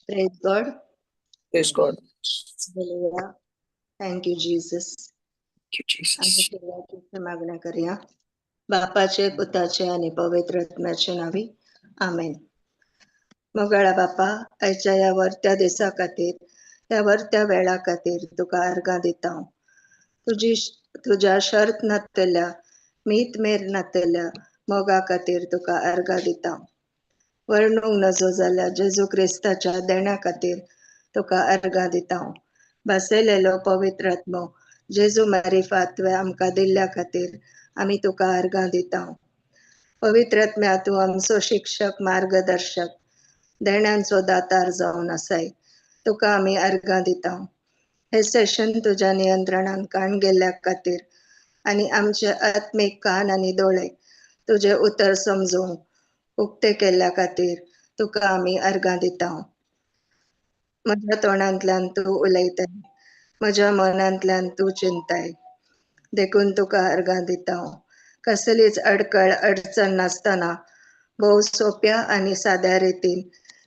Praise God. Praise God. Hallelujah. Thank you, Jesus. Thank you, Jesus. आमी देवाची मागण्या करया. बापाचे, पुताचे आनी पवित्र आत्म्याचे नावी. आमेन. मोगाळा बापा, आयच्या ह्या वर्त्या दिसा खातीर, ह्या वर्त्या वेळा खातीर तुका अर्गां दिता हांव. तुजी तुज्या शर्त नातल्या, मीत मेर नातल्या मोगा खातीर तुका अर्गां दिता. वर्णूंक नजो जाल्यार जेजू क्रिस्ताच्या देण्या खातीर तुका अर्गां दिता. भासयलेलो पवित्र आत्मो जेजू मारिफात तुवें आमकां दिल्ल्या खातीर आमी तुका अर्गां दिता. पवित्र आत्म्या, तूं आमचो शिक्षक, मार्गदर्शक, देण्यांचो दातार जावन आसाय, तुका आमी अर्गां दिता. हे सेशन तुज्या नियंत्रणान काण गेल्ल्या खातीर आनी आमचे आत्मीक कान आनी दोळे तुजें उतर समजूंक उक्ते केल्ल्या खातीर तुका आमी अर्गां दिता. म्हज्या तोंडांतल्यान तूं उलयताय, म्हज्या मनांतल्यान तूं चिंताय, देखून तुका अर्गां दिता. कसलीच अडकळ अडचण नासतना भोव सोंप्या आनी साद्या रितीन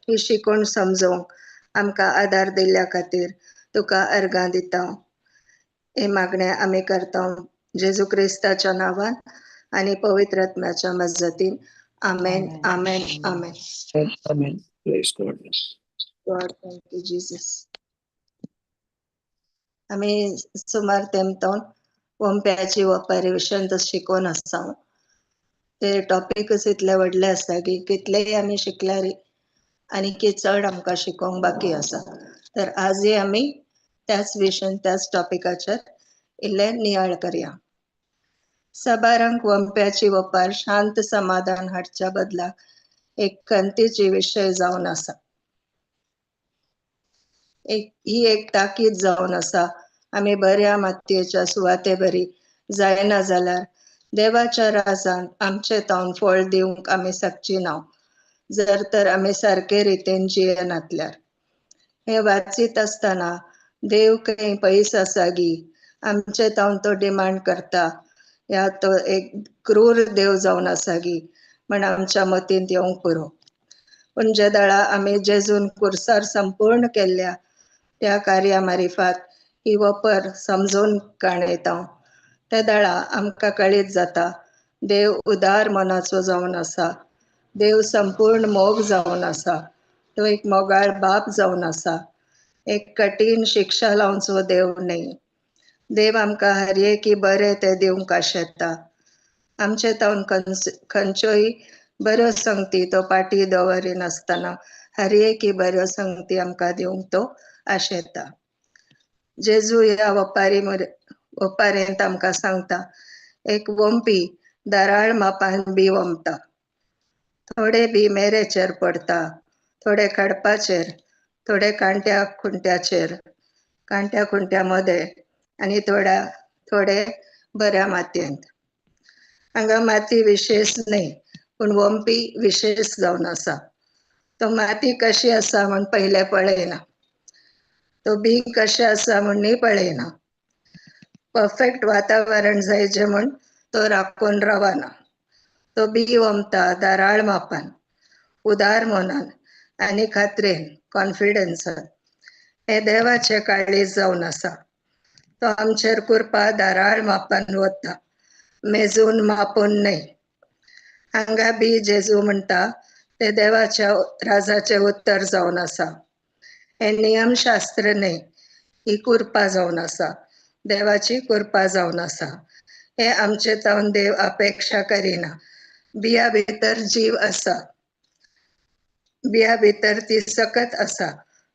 ही शिकवण समजोवंक आमकां आदार दिल्ल्या खातीर तुका अर्गां दिता. हे मागणें आमी करता जेजू क्रिस्ताच्या नांवान आनी पवित्र आत्म्याच्या मजतीन. आमेन, आमेन, आमेन. Amen. Praise God. God, thank you, Jesus. आमी सुमार तेमतोन वोम्प्याची वपारी विशयांत शिकोवन आसा. ते टॉपिकच इतले व्हडले आसा की कितलेय आमी शिकल्यार आनी की चड आमकां शिकोवंक बाकी आसा. तर आजय आमी त्याच विशयान, त्याच टॉपिकाचेर इल्ले नियाळ करया. साबारांक वंप्याची वपार शांत समाधान हाडच्या बदलाक एक खंतीची विशय जावन आसा. एक ही एक ताकीद जावन आसा. आमी बऱ्या मातयेच्या सुवाते बरी जायना जाल्यार देवाच्या राजांत आमचे तावन फळ दिवंक आमी सकची ना, जर तर आमी सारके रितीन जियेनातल्यार. हे वाचीत आसतना देव खंय पयस आसा गी, आमचे तावन तो डिमांड करता, या तो एक क्रूर देव जावन आसा गी म्हण आमच्या मतींत येवंक पुरो. पूण जे दळा आमी जेजून कुर्सार संपूर्ण केल्ल्या त्या कार्या मारिफात ही वपर समजून काणयता, त्या दळा आमकां कळीत जाता देव उदार मनाचो जावन आसा, देव संपूर्ण मोग जावन आसा, तो एक मोगाळ बाप जावन आसा, एक कठीण शिक्षा लावचो देव न्हय. देव आमकां हर एकी बरें तें दिवंक आशेता. आमचे तावन खंयच्योय बऱ्यो संगती तो पाटी दवरिनासतना हर एकी बऱ्यो संगती आमकां दिवंक तो आशेता. जेजू ह्या वपारेंत आमकां सांगता, एक वंपी दाराळ मापान बी वमता. थोडे बी मेरेचेर पडता, थोडे खडपाचेर, थोडे कांट्या खुंट्याचेर, कांट्या खुंट्या मदें आनी थोडे बऱ्या मातयेंत. हांगा माती विशेश न्हय पूण वमपी विशेश जावन आसा. तो माती कशी आसा म्हूण पयलें पळयना, तो बी कशें आसा म्हूण न्ही पळयना. परफेक्ट वातावरण जायचें म्हूण तो राखून रावना. तो बी वमता दाराळ मापान, उदार मनान आनी खात्रेन, कॉन्फिडन्सान. हें देवाचें काळीज जावन आसा. तो आमचेर कृपा दाराळ मापान वता, मेजून मापून न्हय. हांगा बी जेजू म्हणटा ते देवाच्या राजाचें उत्तर जावन आसा. हें नियमशास्त्र न्हय, ही कृपा जावन आसा, देवाची कृपा जावन आसा. हें आमचे तावन देव अपेक्षा करिना. बिया भितर जीव आसा, बिया भितर ती सकत आसा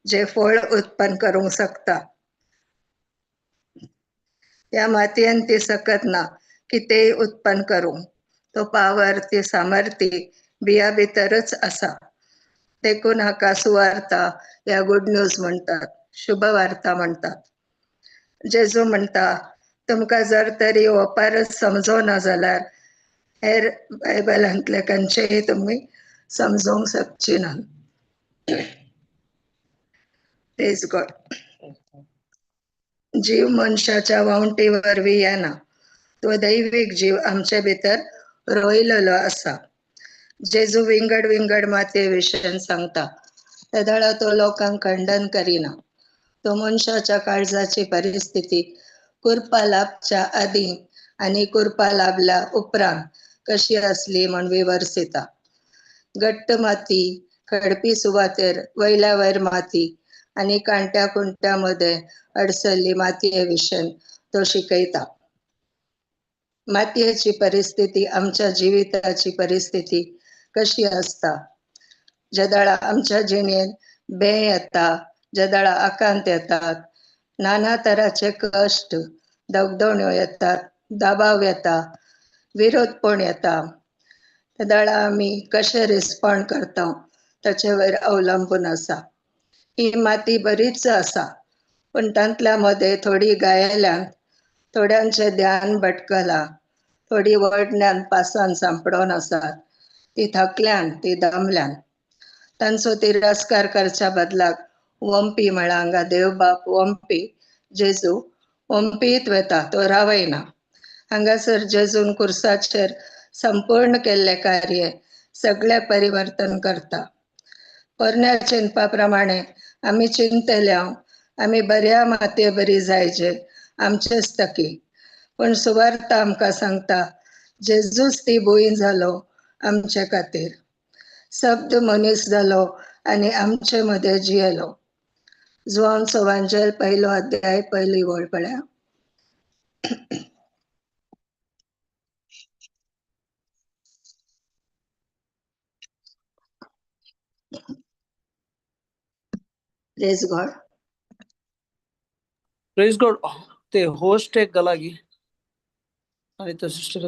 जे फळ उत्पन्न करूंक शकता. ह्या मातयेन ती सकत ना कितेंय उत्पन्न करूंक. तो पावर, ती सामर्थ्य बिया भितरच आसा. देखून हाका सुवार्ता या गुड न्यूज म्हणटात, शुभ वार्ता म्हणटात. जेजू म्हणटा तुमकां जर तरी ओपारच समजोना जाल्यार हेर बायबलांतले खंयचेय तुमी समजोवंक शकची ना. Praise God. जीव मनशाच्या वावंटी वरवीं येना, तो दैवीक जीव आमचे भितर रोयलेलो आसा. जेजू विंगड विंगड मातये विशयान सांगता तेदळा तो लोकांक खंडन करिना. तो मनशाच्या काळजाची परिस्थिती कृपा लाभच्या आदीं आनी कृपा लाभल्या उपरांत कशी आसली म्हूण विवर्सिता. घट्ट माती, खडपी सुवातेर वयल्या वयर माती आनी कांट्या कुंट्या मदें अडसल्ली मातये विशयान तो शिकयता. मातयेची परिस्थिती आमच्या जिविताची परिस्थिती कशी आसता. जेदळा आमच्या जिणेंत बें येता, जेदळा आकांत येतात, नाना तराचे कश्ट, दगदण्यो येतात, दबाव येता, विरोधपण येता, तेदळा आमी कशें रिस्पॉन्ड करता ताचे वयर अवलंबून आसा. ही माती बरीच आसा पूण तांतल्या मदें थोडी गायल्यान, थोड्यांचें ध्यान भटकलां, थोडी व्हड पासान सांपडोन आसात, ती थकल्यान, ती दमल्यान. तांचो तिरस्कार करच्या बदलाक वमपी म्हळ्यार हांगा देवबाप वमपी जेजू वमपीत वता, तो रावयना. हांगासर जेजून कुर्साचेर संपूर्ण केल्लें कार्य सगळें परिवर्तन करता. पोरण्या चिंतपा प्रमाणे आमी चिंतल्या आमी बऱ्या मातये बरी जायचे आमचेच तकी, पूण सुवार्ता आमकां सांगता जेजूच ती भूंय जालो आमचे खातीर. शब्द मनीस जालो आनी आमचे मदें जियेलो. जुवान सोवांजेल पहिलो अध्याय पहिली वळ पळया. Praise God. Praise God. ते होस्ट एक गलागी आणि ते सिस्टर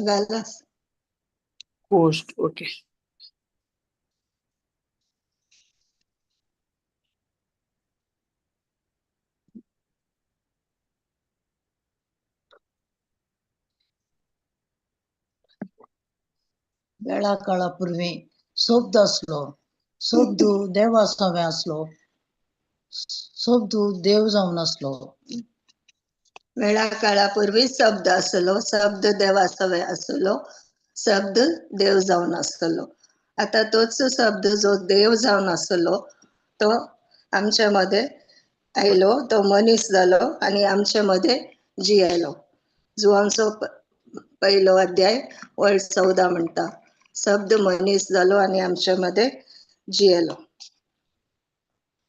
गालास होस्ट. ओके. वेळा काळा पूर्वी शब्द आसलो, शब्द देवा सवे आसलो, शब्द देव जावन आसलो. वेळा काळा पूर्वी शब्द आसलो, शब्द देवा सवे आसलो, शब्द देव जावन आसलो. आता तोच शब्द जो देव जावन आसलो तो आमच्या मध्ये आयलो, तो मनीस जालो आनी आमचे मध्ये जियेलो. जुवांचो पहिलो अध्याय वळ 14 म्हणटा शब्द मनीस जालो आनी आमचे मध्ये जियेलो.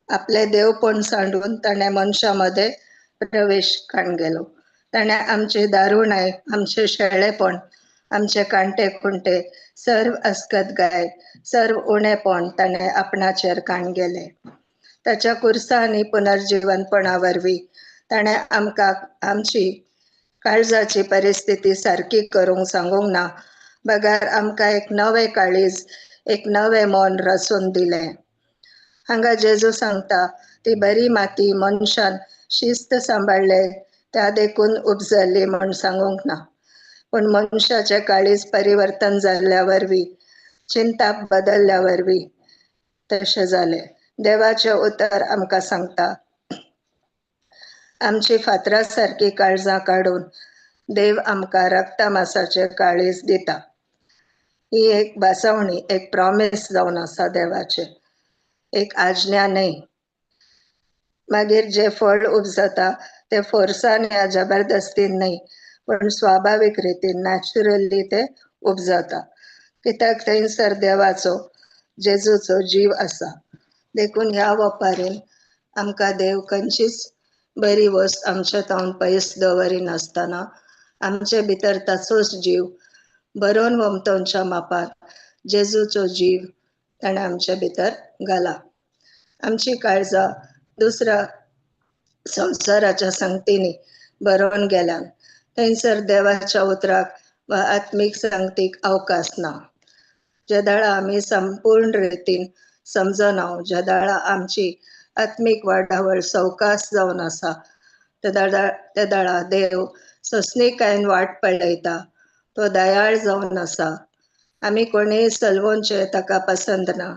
आपले देवपण सांडून ताणें मनशा मध्ये प्रवेश काण गेलो. ताणें आमचे दारुणाय, आमचे शेळेपण, आमचे कांटे खुंटे सर्व अस्कत गाय सर्व उणेपण ताणें आपणाचेर काण गेले. ताच्या कुर्सा आनी पुनर्जिवनपणा वरवीं ताणें आमकां आमची काळजाची परिस्थिती सारकी करूंक सांगूंक ना, बगर आमकां एक नवें काळीज, एक नवें मन रचून दिलें. हांगा जेजू सांगता ती बरी माती मनशान शिस्त सांबाळ्ळे त्या देखून उपजली म्हूण सांगूंक ना, पूण मनशाचें काळीज परिवर्तन जाल्ल्या वरवीं, चिंताप बदल्ल्या वरवीं तशें जालें. देवाचें उतर आमकां सांगता आमची फातरा सारकी काळजां काडून देव आमकां रक्ता मासाचें काळीज दिता. ही एक भासावणी, एक प्रॉमीस जावन आसा देवाचें, एक आज्ञा न्हय. मागीर जे फळ उपजता ते फोर्सान या जबरदस्तीन न्हय, पण स्वाभावीक रितीन नॅचरली ते उपजता, कित्याक थंयसर देवाचो जेजूचो जीव आसा. देखून ह्या वपारीन आमकां देव खंयचीच बरी वस्त आमच्या तावन पयस दवरिनासतना आमचे भितर ताचोच जीव बरोवन वमतोनच्या मापार जेजूचो जीव ताणें आमचे भितर घाला. आमची काळजां दुसऱ्या संवसाराच्या संगतींनी बरोवन गेल्यान थंयसर देवाच्या उतराक वा आत्मीक संगतीक अवकाश ना. जेदाळा आमी संपूर्ण रितीन समजना, जेदाळा आमची आत्मीक वाडावळ सवकास जावन आसा, तेदाळा देव सोंसणीकायेन वाट पळयता. तो दयाळ जावन आसा. आमी कोणीय सलवोनचें ताका पसंत ना.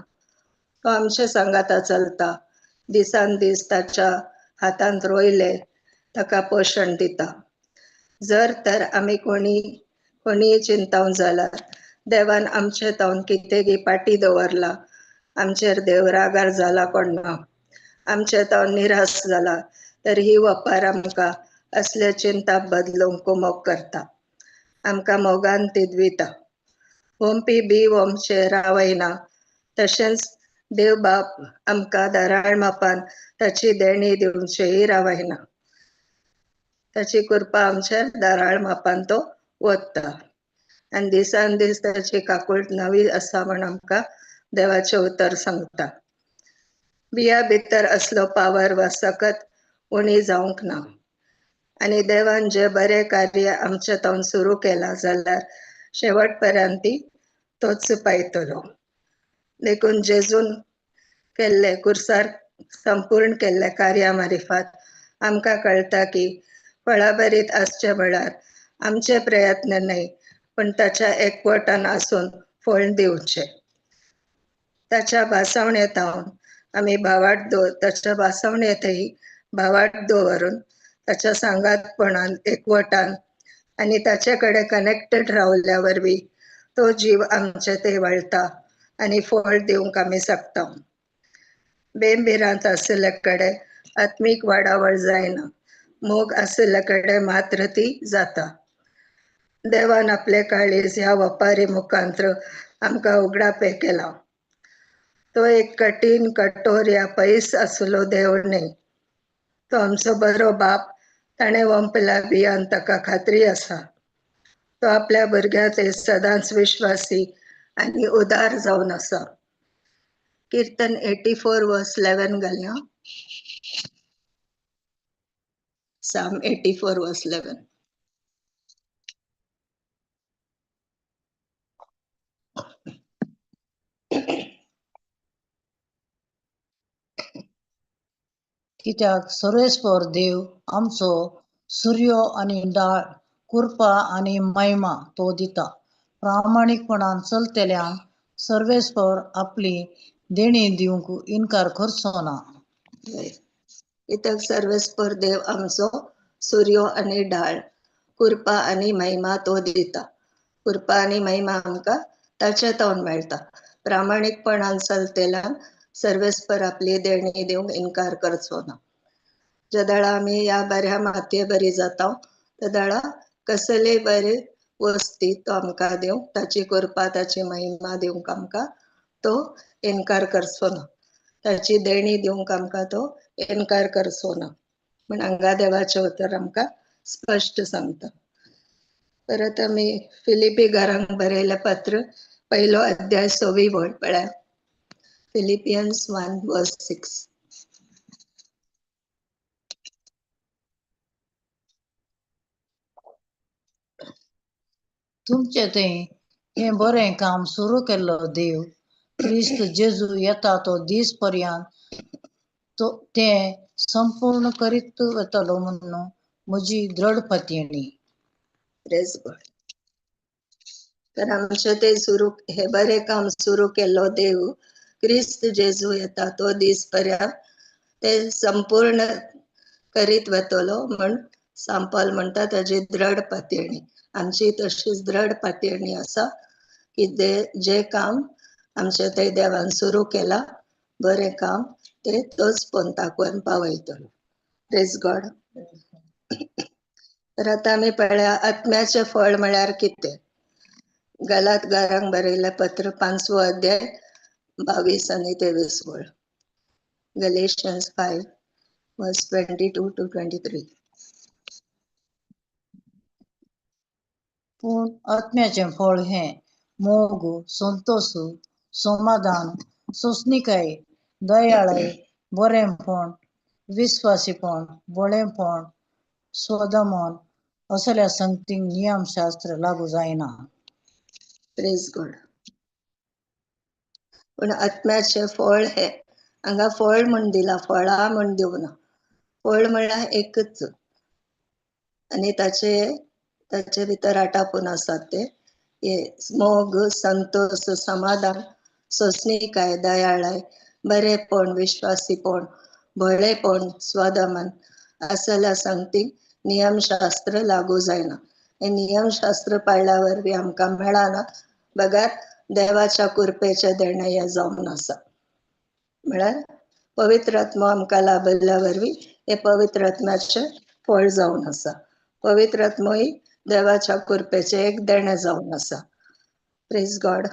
तो आमचे सांगाता चलता, दिसान दीस ताच्या हातांत रोयले ताका पोशण दिता. जर तर आमी कोणीय चिंतावन जाल्यार देवान आमचे तावन कितेंगी पाटी दवरला, आमचेर देव रागार जाला कोण ना, आमचे तावन निराश जाला, तर ही वपार आमकां असले चिंता बदलूंक कुमोक करता, आमकां मोगान तिदविता. वोमपी बी वोमचे रावयना, तशेंच देव बाप आमकां दाराळ मापान ताची देणी दिवचेय रावयना. ताची कृपा आमचेर दाराळ मापान तो वता आनी दिसान दीस ताची काकूळ नवी आसा म्हण आमकां देवाचें उतर सांगता. बिया भितर असलो पावर वा सकत उणी जावंक ना आनी देवान जे बरें कार्य आमचे तावन सुरू केलां जाल्यार शेवट पर्यंत ती तोच पायतलो. देखून जेजून केल्ले कुर्सार संपूर्ण केल्ले कार्या मारिफात आमकां कळटा की फळाभरीत आसचे म्हळ्यार आमचे प्रयत्न न्हय, पण ताच्या एकवटान आसून फळ दिवचें. ताच्या भासावणेंत आमी भावाट दवर, ताच्या भासावणेंतय भावाट दवरून ताच्या सांगातपणान एकवटान आनी ताचे कडेन कनेक्टेड रावल्या वरवीं तो जीव आमचे ते वळटा आनी फळ दिवंक आमी शकता. बेंबिरांत आशिल्ले कडेन आत्मीक वाडावळ जायना, मोग आशिल्ले कडेन मात्र ती जाता. देवान आपले काळीज ह्या वपारी मुखांत्र आमकां उगडापें केला. तो एक कठीण कठोर या पयस आसलो देव न्हय, तो आमचो बरो बाप. ताणें वंपला बियान ताका खात्री आसा. तो आपल्या भुरग्याचे सदांच विश्वासी आनी उदार जावन आसा. कीर्तन 84:11 घालया. Psalm 84:11. कित्याक सर्वेस्पर देव आमचो सूर्य आनी डाळ, कृपा आनी महिमा तो दिता. प्रामाणीकपणान चलतल्यांक सर्वेस्पर आपली देणी दिवंक इनकार करचो ना. कित्याक सर्वेस्पर देव आमचो सूर्य आनी ढाळ, कृपा आनी महिमा तो दिता. कृपा आनी महिमा आमकां ताचे तोंड मेळटा. प्रामाणीकपणान चलतल्यांक सर्वेस्पर आपली देणी दिवंक इनकार करचो ना. जेदाळा आमी ह्या बऱ्या मातये बरी जाता तेदाळा कसलेय बरे वस्ती तो आमकां दिवंक, ताची कृपा ताची महिमा दिवंक आमकां तो इनकार करचो ना. ताची देणी दिवंक आमकां तो इनकार करचो ना. म्हण हांगा देवाचें उतर आमकां स्पश्ट सांगता. परत आमी फिलिपी घरांक बरयलें पत्र 1 अध्याय 6वी वळ पळया. फिलिपियन्स 1:6. तुमचे ते हें बरें काम सुरू केल्लो देव क्रिस्त जेजू येता तो दीस पर्यंत तो तें संपूर्ण करीत वतलो म्हणून म्हजी दृढ पतयणी. Praise God. तर आमचे ते सुरू हे बरें काम सुरू केल्लो देव क्रिस्त जेजू येता तो दीस पर्यंत ते संपूर्ण करीत वतलो म्हण सांपाल म्हणटा ताजी दृढ पातयणी. आमची तशीच दृढ पातयणी आसा की जे काम आमचे ते देवान सुरू केला बरें काम ते तोच पंताक व्हरून पावयतलो. Praise God. तर आतां आमी पळया आत्म्याचें फळ म्हळ्यार कितें. गलात गारांक बरयलें पत्र 5वो अध्याय 22 आनी 23 वळ. गलेशियन्स 5:22 to 23. पूण आत्म्याचें फळ हें मोग, संतोष, समाधान, सोंसणीकाय, दयाळाय, बरेंपण, विस्वासीपण, भोळेपण, स्वदमन असल्या संगतींक नियमशास्त्र लागू जायना. Praise God. पूण आत्म्याचें फळ हें हांगा फळ म्हण दिलां, फळां म्हण दिवना. फळ म्हळ्यार एकच आनी ताचे ताचे भितर आटापून आसात ते मोग, संतोष, समाधान, सोंसणीकाय, दयाळाय, बरेपण, विश्वासीपण, भोळेपण, स्वदमन असल्या संगतीक नियमशास्त्र लागू जायना. हे नियमशास्त्र पाळल्या वरवीं आमकां मेळना बगर देवाच्या कृपेचें देणें हें जावन आसा. म्हळ्यार पवित्र आत्मो आमकां लाभिल्ल्या वरवीं हें पवित्र आत्म्याचें फळ जावन आसा. पवित्र आत्मोय देवाच्या कृपेचें एक देणें जावन आसा. Praise God.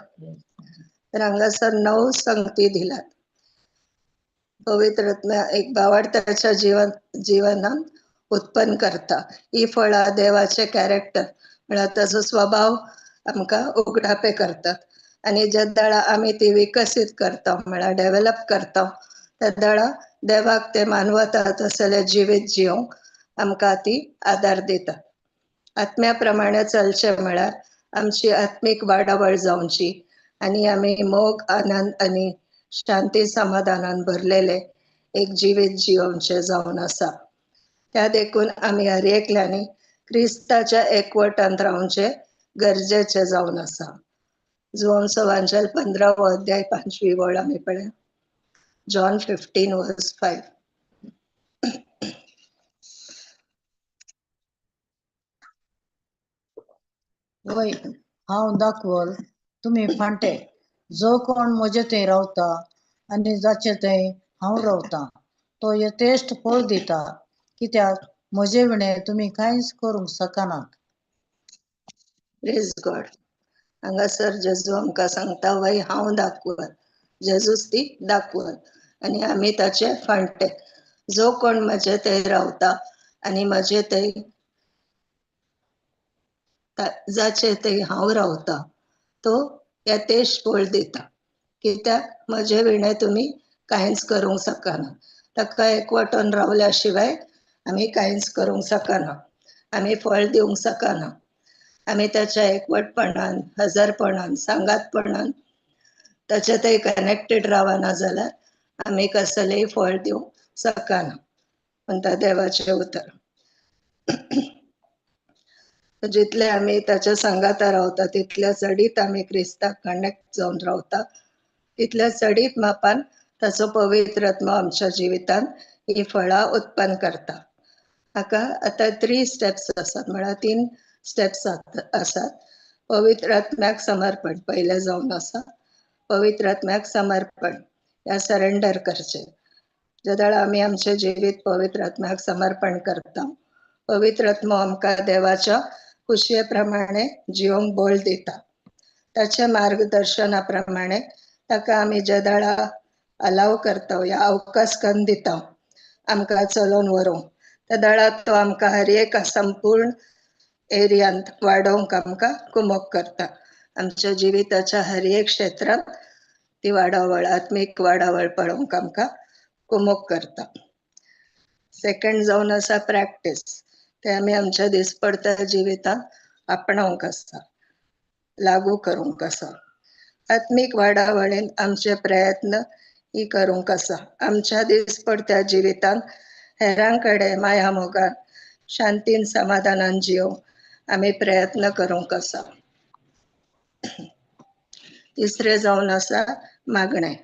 तर हांगासर 9 संगती दिल्यात. पवित्र आत्मा एक भावार्थाच्या जीवनान उत्पन्न करता. ही फळां देवाचे कॅरेक्टर म्हळ्यार ताचो स्वभाव आमकां उगडापे करतात आनी जे दळा आमी ती विकसीत करता म्हळ्यार डेव्हलप करता त्या दळा देवाक ते मानवता तसलें जिवीत जिवंक आमकां ती आदार दिता. आत्म्या प्रमाणे चलचें म्हळ्यार आमची आत्मीक वाडावळ जावची आनी आमी मोग, आनंद आनी शांती समाधानान भरलेले एक जिवीत जिवनचें जावन आसा. त्या देखून आमी हर एकल्यांनी क्रिस्ताच्या एकवटांत रावचें गरजेचें जावन आसा. जुवांचो वांजेल 15वो अध्याय 5वी वळ आमी पळया. जॉन 15:5. वय हांव दाखवल तुमी फांटे, जो कोण म्हजे थंय रावता आनी जाचे थंय हांव रावता तो यथेश्ट फळ दिता, कित्याक म्हजे विणे तुमी कांयच करूंक शकनात. Praise God. हांगासर जेजू आमकां सांगता वय हांव दाखवल, जेजूच ती दाखवल आनी आमी ताचे फांटे. जो कोण म्हजे थंय रावता आनी म्हजे थंय जाचे थंय हांव रावता तो यथेश्ट फळ दिता, कित्याक म्हजे विणे तुमी कांयच करूंक शकना. ताका एकवटून रावल्या शिवाय आमी कांयच करूंक शकना, आमी फळ दिवंक शकना. आमी ताच्या एकवटपणान, हजरपणान, सांगातपणान ताचे थंय कनेक्टेड रावना जाल्यार आमी कसलेंय फळ दिवंक शकना म्हणटा देवाचें उतर. जितले आमी ताच्या सांगाता रावता तितल्या चडीत आमी क्रिस्ताक कनेक्ट जावन रावता, तितल्या चडीत मापान ताचो पवित्र आत्मो आमच्या जिवितांत ही फळां उत्पन्न करता. हाका आतां 3 स्टेप्स आसात, म्हळ्यार 3 स्टेप्स आसात. पवित्र आत्म्याक समर्पण पयलें जावन आसा. पवित्र आत्म्याक समर्पण ह्या सरेंडर करचें. जेदळ आमी आमचें जिवीत पवित्र आत्म्याक समर्पण करता, पवित्र आत्मो आमकां देवाच्या खुशये प्रमाणे जिवंक बळ दिता. ताच्या मार्गदर्शना प्रमाणे ताका आमी जेदळा अलाव करता या अवकाश करून दिता आमकां चलोवन व्हरूंक, त्या दळा तो आमकां हर एक संपूर्ण एरियांत वाडोवंक आमकां कुमोक करता. आमच्या जिविताच्या हर एक क्षेत्रांत ती वाडावळ, आत्मीक वाडावळ पळोवंक आमकां कुमोक करता. सेकंड जावन आसा प्रॅक्टीस. ते आमी आमच्या दिसपडत्या जिवितांत आपणावंक आसा, लागू करूंक आसा. आत्मीक वाडावळीन आमचे प्रयत्न ही करूंक आसा. आमच्या दिसपडत्या जिवितांत हेरां कडेन माया मोगान शांतीन समाधानान जियोवंक आमी प्रयत्न करूंक आसा. तिसरें जावन आसा मागणें.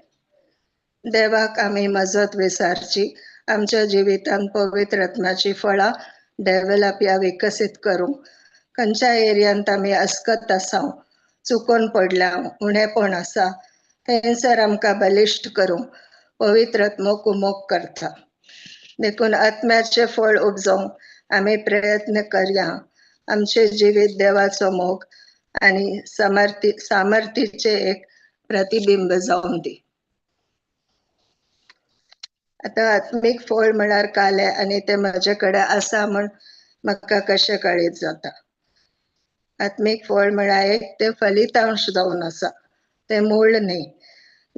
देवाक आमी मजत विसारची, आमच्या जिवितांत पवित्र आत्म्याची फळां डेव्हलप या विकसीत करूंक. खंयच्या एरियांत आमी अस्कत आसा, चुकोन पडल्या, उणेपण आसा, थंयसर आमकां बलिश्ट करूंक पवित्र आत्मो कुमोक करता. देखून आत्म्याचें फळ उपजोवंक आमी प्रयत्न करया. आमचें जिवीत देवाचो मोग आनी सामर्थ्याचें एक प्रतिबिंब जावन दी. आतां आत्मीक फळ म्हळ्यार कालें आनी तें म्हजे कडेन आसा म्हूण म्हाका कशें कळीत जाता? आत्मीक फळ म्हळ्यार एक तें फलितांश जावन आसा, तें मूळ न्ही.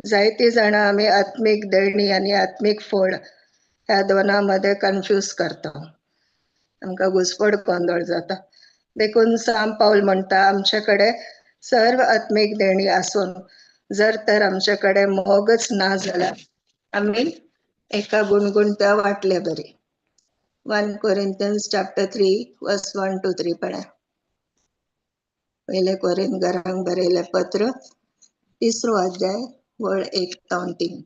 जायतीं जाणां आमी आत्मीक देणी आनी आत्मीक फळ ह्या दोना मदें कन्फ्यूज करता, आमकां घुसपड गोंदळ जाता. देखून सांत पावल म्हणटा, आमचे कडेन सर्व आत्मीक देणी आसून जर तर आमचे कडेन मोगच ना जाल्यार आमी एका गुणगुणत्या वाटले बरी. 1 Corinthians chapter 3 verse 1 to 3 पळय. पयले कोरिंथकरांक बरयलें पत्र, 3रो अध्याय, वळ 1 जावन 3.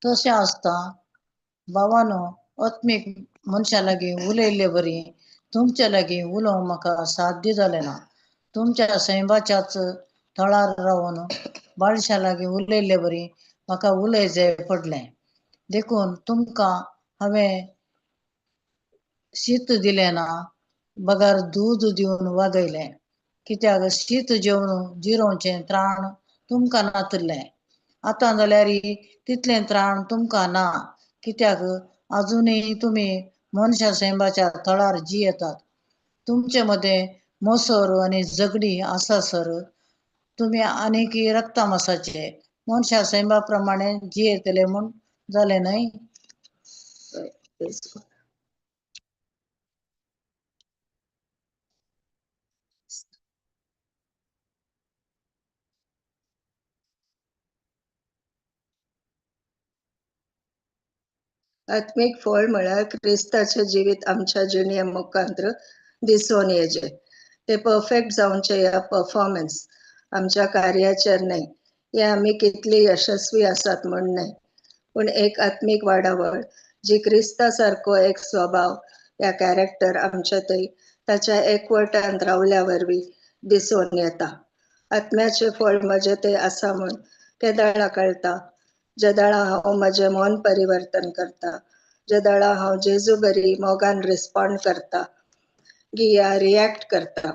तशें आसता भावानो, आत्मीक मनशा लागीं उलयल्ले बरी तुमच्या लागीं उलोवंक म्हाका साध्य जालें ना. तुमच्या सैमाच्याच थळार रावन बाळशा लागीं उलयल्ले बरी म्हाका उलय जाय पडलें. देखून तुमकां हांवें शीत दिलें ना, बगर दूद दिवन वागयलें. कित्याक शीत जेवन जिरोवचें त्राण तुमकां नातिल्लें. आतां जाल्यार तितलें त्राण तुमकां ना, कित्याक अजुनूय तुमी मनशा सैमाच्या थळार जियेतात. तुमचे मदें मोसर आनी झगडी आसा सर तुमी आनीक रक्ता मासाचे मनशा सैमा प्रमाणे जियेतले म्हूण जालें न्हय? आत्मीक फळ म्हळ्यार क्रिस्ताचें जिवीत आमच्या जिणे मुखांत्र दिसून येचें. ते परफेक्ट जावचें ह्या परफॉर्मन्स आमच्या कार्याचेर न्हय, हे आमी कितली यशस्वी आसात म्हूण न्हय, पूण एक आत्मीक वाडावळ जी क्रिस्ता सारको एक स्वभाव या कॅरेक्टर आमच्या थंय ताच्या एकवटांत रावल्या वरवीं दिसून येता. आत्म्याचें फळ म्हजें थंय आसा म्हूण केदळा कळटा? जेदळा हांव म्हजें मन परिवर्तन करता, जेदळा हांव जेजू बरी मोगान रिस्पोंड करता, गिया रिएक्ट करता,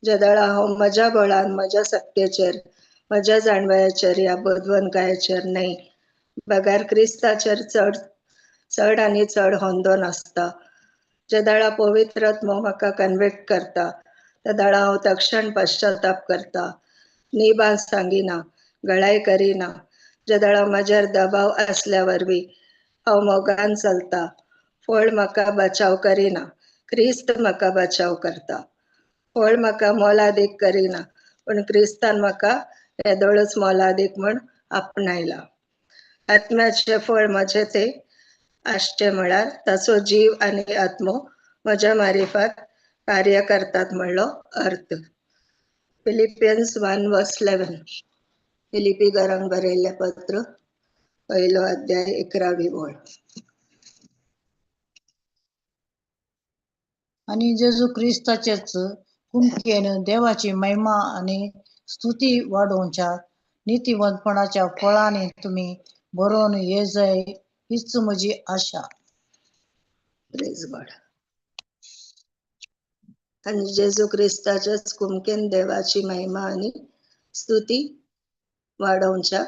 जेदळा हांव म्हज्या बळान, म्हज्या सक्तेचेर, म्हज्या जाणवयाचेर ह्या बुदवंतकायेचेर न्हय, बगर क्रिस्ताचेर चड चड आनी चड होंदोन आसता. जेदळा पवित्र आत्मो म्हाका कन्विक्ट करता तेदळा हांव तक्षण पश्चाताप करता, निबान सांगिना, गळाय करिना. जेदळा म्हजेर दबाव आसल्या वरवीं हांव मोगान चलता. फळ म्हाका बचाव करिना, क्रिस्त म्हाका बचाव करता. फळ म्हाका मोलादीक करिना, पूण क्रिस्तान म्हाका येदोळच मोलादीक म्हूण आपणायला. आत्म्याचें फळ म्हजें तें आसचें म्हळ्यार ताचो जीव आनी आत्मो म्हज्या मारिफात कार्य करतात म्हणलो अर्थ. फिलिपियन्स 1:11, फिलिपीकरांक बरयल्लें पत्र, 1 अध्याय 11वी ओळ. आनी जेजू क्रिस्ताचेच कुमकेन देवाची महिमा आनी स्तुती वाडोवच्या नितीवंतपणाच्या फळांनी तुमी बरोवन ये जाय हीच म्हजी आशा. प्रेज गॉड. आनी जेजू क्रिस्ताच्याच कुमकेन देवाची महिमा आनी स्तुती वाडोवच्या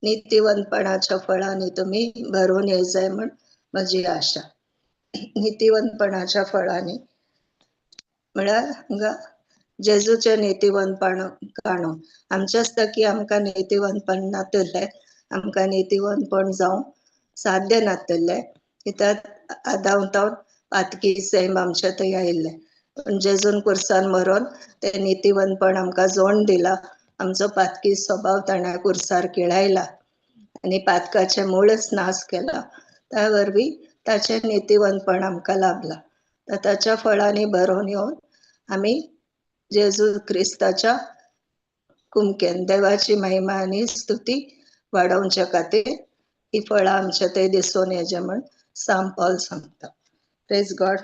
नितीवंतपणाच्या फळांनी तुमी भरून ये जाय म्हूण म्हजी आशा. नितीवंतपणाच्या फळांनी. म्हळ्यार हांगा जेजूचें नितीवंतपण काणून आमच्याच की आमकां नितीवंतपण नातलें, आमकां नितीवंतपण जावं साध्य नातलें, कित्याक आदांव पातकी सैम आमच्या थंय आयिल्लें. पण जेजून कुर्सान मरोन तें नितीवंतपण आमकां जोड दिला. आमचो पातकी स्वभाव ताणें कुर्सार केळायला आनी पातकाचें मूळच नाश केला. त्या वरवीं ताचें नितीवंतपण आमकां लाभलां. तर ताच्या फळांनी भरोन येवन आमी जेजू क्रिस्ताच्या कुमकेन देवाची महिमा आनी स्तुती वाडोवच्या खातीर ही फळां आमच्या थंय दिसून येचें म्हण सांत पॉल सांगता. Praise God.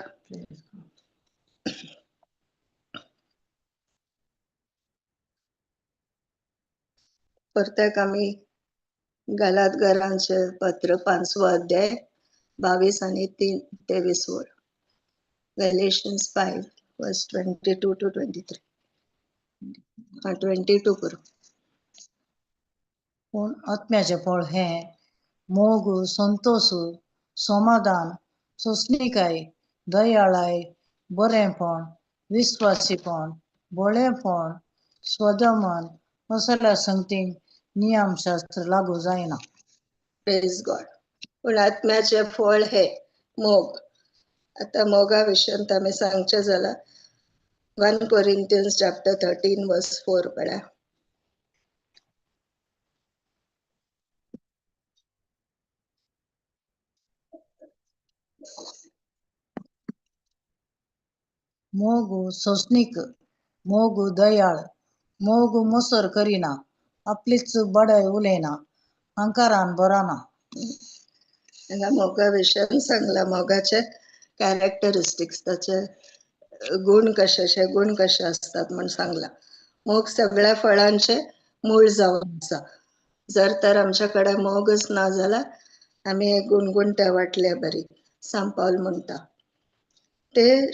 परत्याक आमी गालातगरांचे पत्र 5वो अध्याय 22 आनी 23 वर. Galatians 5 verse 22 to 23. 22 करू. पूण आत्म्याचें फळ हें मोग, संतोष, समाधान, सोंसणीकाय, दयाळाय, बरेंपण, विस्वासीपण, भोळेपण, स्वदमन असल्या संगतींक नियमशास्त्र लागू जायना. Praise God. पूण आत्म्याचें फळ हे मोग. आतां मोगा विशयांत आमी सांगचें जाल्यार 1 Corinthians chapter 13 verse 4 पळया. मोग सोंसणीक, मोग दयाळ, मोग मोसर करिना, आपलीच बडाय उलयना, अहंकारान भरना. हांगा मोगा विशयान सांगला मोगाचे कॅरेक्टरिस्टिक्स, ताचे गुण कशे, गुण कशे आसतात म्हण सांगला. मोग सगळ्या फळांचे मूळ जावन आसा. जर तर आमच्या कडेन मोगच ना जाल्यार आमी एक गुणगुणट्या वाटल्या बरी. सांत पावल म्हणटा ते